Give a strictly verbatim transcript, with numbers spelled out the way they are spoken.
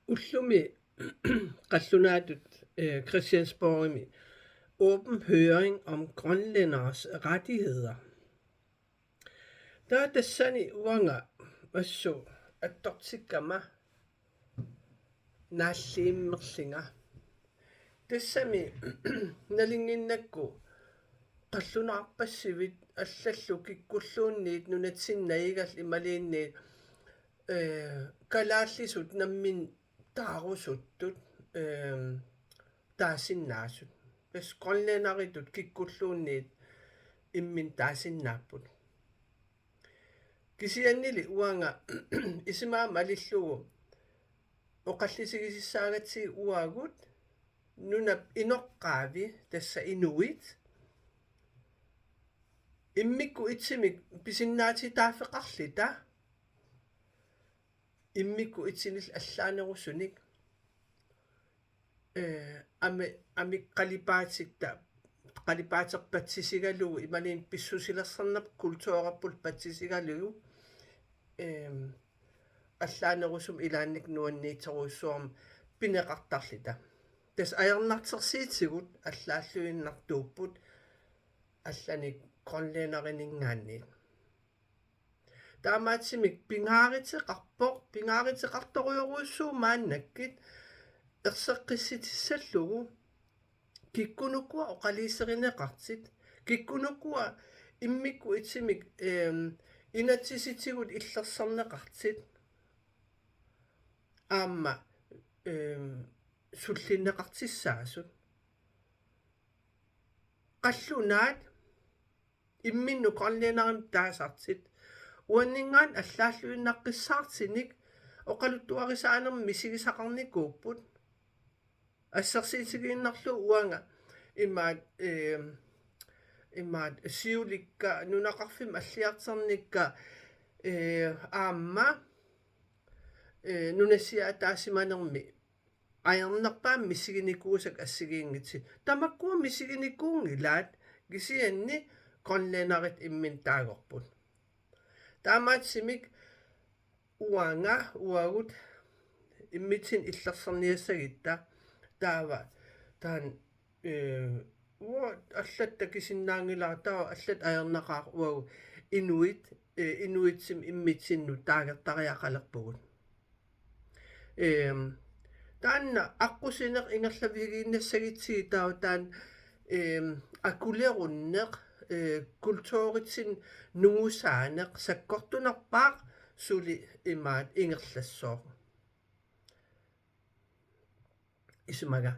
Ullumi qallunaatut, øh, Christiansborgimi åben høring om grønlænderes rettigheder. Taava tassani uanga assut attortikkama naalliimmerlunga. Tassami nalunnginnakku qallunaarpassivit allallu kikkulluunniit nunatsinni najugallit imaluunniit, øh, kalaallisut nammineq taarusuttut, øh, taasinnaasut. Tassa grønlænderitut kikkulluunniit imminnut taasinnaapput. Kisiannili uanga isumaga malillugu oqallisigisussaagatsigu uagut nunap inoqqaavi tassa inuit immikkut ittumik pisinnaatitaaffeqarluta immikkut ittunillu allaanerusunik, øh, ami-, amik qalipaatikka, qalipaaterput patsisigalugu imaluunniit pissusilersornerput kulturerpullu patsisigalugu, øh, allaanerusumik ilaannikkut nuanniitsorujussuarmik pineqartarluta. Tassa ajornartorsiutigut allaalluinnartuupput allanik grønlænderinngaanniit. Taamaattumik pingaaruteqarpoq, pingaaruteqartorujorujussuuvoq maannakkut erseqqissutissallugu kikkunuku oqaluuserineqartut, kikkunuku immikkut ittumik, øhm, inatsisitigut illersorneqartut aamma, øhm, sullinneqartussaasut. Qallunaat imminnut grønlænderimik taasartut uanninngaanniit allaalluinnaqqissaartunik oqaluttuarisaanermik misigisaqarnikuupput. Assersuutigiinnarlugu uanga imaat, øhm, imaat siulikka nunaqarfimmi alliartornikka, øh, aamma, øh, nunasiaataasimanermi ajornerpaamik misiginikuusakka assigiinngitsut. Tamakkua misiginikuunngilaat kisianni grønlænderitut imminnut taagorput. Taamaattumik uanga uagut immitsinnut illersorniassagutta taava taanna, øh, uanga allatut takusinnaanngilara, taava allatut ajornaqaaq uagut inuit, øh, inuitsumik immitsinnut taagertariaqalerpugut. Øhm, taanna aqqusineq ingerlavigiinnassagutsigit taava taanna, øhm, akulerunneq, øh, kulturitsinni nungusaaneq sakkortunerpaaq suli imaat ingerlassooq. Isumaga.